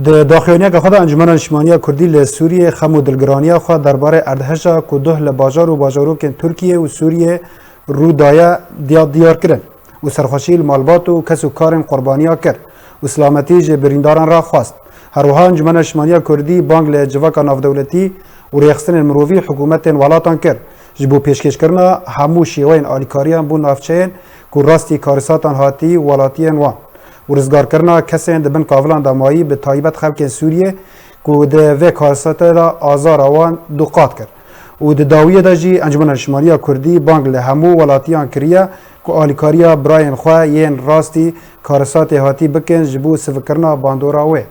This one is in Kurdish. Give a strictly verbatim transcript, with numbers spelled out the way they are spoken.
Di daxuyaniyeke xwe de Encûmena Niştimaniya Kurdî li Sûriyê xem û dilgiraniya xwe derbarê erdheja ku duh li bajar û bajarokên Tirkiyê û Sûriyê rû daye diya diyar kirin û serxweşî li malbat û kes û karên qurbaniya kir û silametî ji birîndaran re xwest. Her wiha Encûmena Niştimaniya Kurdî bang li civaka navdewletî û rêxistinên mirovî, hikûmetên welatan kir ji bo pêşkêşkirina hemû şêweyên alîkariyan bo navçeyên ku rastî karisatan hatî welatiyên wan û rizgarkirina kesên di bin kavilan de mayî, bi taybet xelkên Sûriyê ku di vê karisatê de azara wan du qat kir. Û di dawiyê de jî Encûmena Niştimaniya Kurdî bang li hemû welatiyan kiriye ku alîkariya birayên xwe yên rastî karisatê hatî bikin ji bo sivikirina bandora wê.